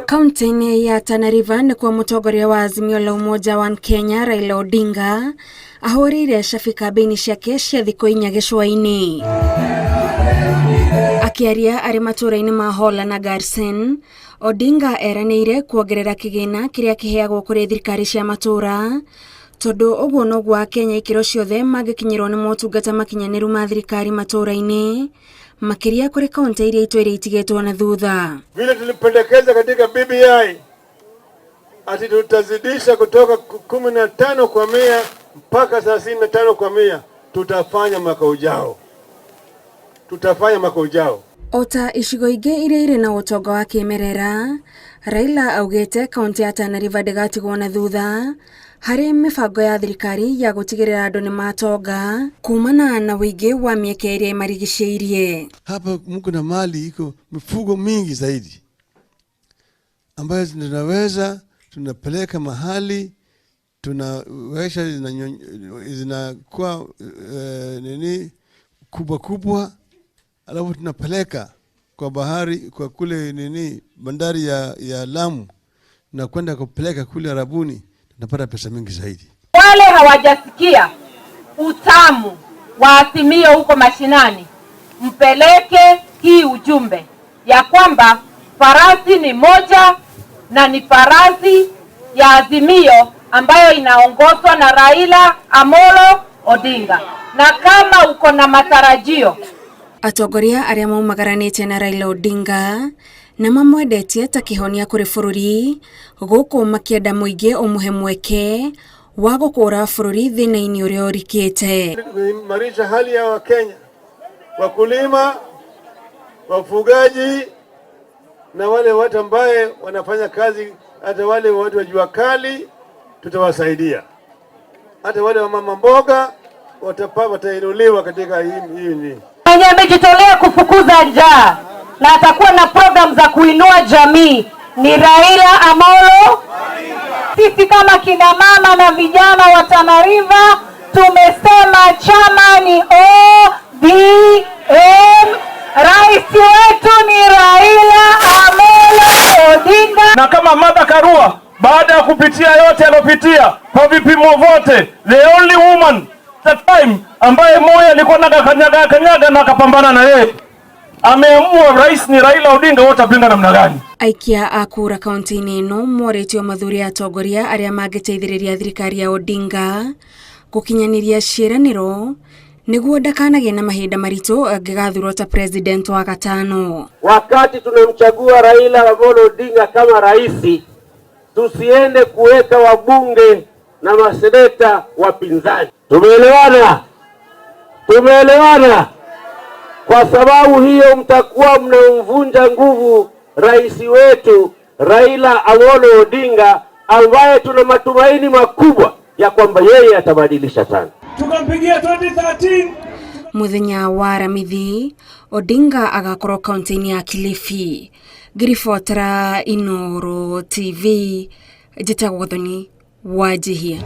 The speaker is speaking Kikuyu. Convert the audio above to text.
Kaunti-inĩ ya Tana River nĩkuo mũtongoria wa Azimio la Umoja One Kenya Raila Odinga ahũrĩire cabi kambĩini ciake cia thikũ inya gĩcũa-inĩ. Akĩaria arĩ matũũra-inĩ ma Hola na Garsen, Odinga eranĩire kuongerera kĩgĩna kĩrĩa kĩheagwo kũrĩ thirikari cia matũũra tondũ ũguo noguo Akenya ikĩro ciothe mangĩkinyĩrwo nĩ motungata makinyanĩru ma thirikari matũũra-inĩ makĩria kũrĩ kaunti iria itũire itigĩtwo na thutha. Vile tulipendekeza katika BBI ati tutazidisha kutoka 15% mpaka 35%, tutafanya mwaka ujao, tutafanya mwaka ujao. Ota icigo ingĩ iria irĩ na ũtonga wa kĩmerera, Raila augĩte kaunti ya Tana River ndĩgatigwo na thutha harĩ mĩbango ya thirikari ya gũtigĩrĩra andũ nĩ matonga kumana na ũingĩ wa mĩeke ĩrĩa ĩmarigicĩirie. Hapa mko na mali iko mifugo mingi zaidi ambayo tunaweza tunapeleka mahali tunawesha zinakuwa nini kubwa kubwa, alafu tunapeleka kwa bahari kwa kule nini bandari ya Lamu na kwenda kupeleka kule Arabuni, tunapata pesa mingi zaidi. Wale hawajasikia utamu wa Azimio huko mashinani, mpeleke hii ujumbe ya kwamba farasi ni moja na ni farasi ya Azimio ambayo inaongozwa na Raila Amolo Odinga. Na kama uko na matarajio Atongoria arĩa maumagaranĩte na Raila Odinga na mamwendetie ta kĩhonia kũrĩ bũrũri gũkũ makĩenda mũingĩ ũmũhe mweke wa gũkũra bũrũri thĩna-inĩ ũrĩa ũrikĩte. Kuimarisha hali ya Wakenya, wakulima, wafugaji na wale watu ambaye wanafanya kazi, hata wale watu wa jua kali tutawasaidia, hata wale wa mama mboga watainuliwa katika hii hii. Mwenye amejitolea kufukuza njaa na atakuwa na program za kuinua jamii ni Raila Amolo. Sisi kama kina mama na vijana wa Tana River tumesema chama ni ODM, rais wetu ni Raila Amolo Odinga. Na kama Martha Karua baada ya kupitia yote aliyopitia kwa vipimo vyote, the only woman that time ambaye Moi alikuwa na kanyaga kanyaga na akapambana na yeye, ameamua rais ni Raila Odinga, wote apinga namna gani? Aikia a kura kaunti-inĩ ĩno morĩtio mathure atongoria arĩa mangĩteithĩrĩria thirikari ya Odinga gũkinyanĩria ciĩranĩro nĩguo ndakanagĩe na mahinda maritũ angĩgathurwo ta president wa gatano. Wakati tunamchagua Raila Amolo Odinga kama rais, tusiende kuweka wabunge na maseneta wapinzani. Tumeelewana? Tumeelewana? Kwa sababu hiyo mtakuwa mnamvunja nguvu rais wetu Raila Amolo Odinga ambaye tuna matumaini makubwa ya kwamba yeye atabadilisha sana. Tukampigia 2013. Muthenya wa Aramithi Odinga agakorwo kaunti-inĩ ya Kilifi. Ngĩribotera Inooro TV, njĩtagwo Gathoni Wanjihia.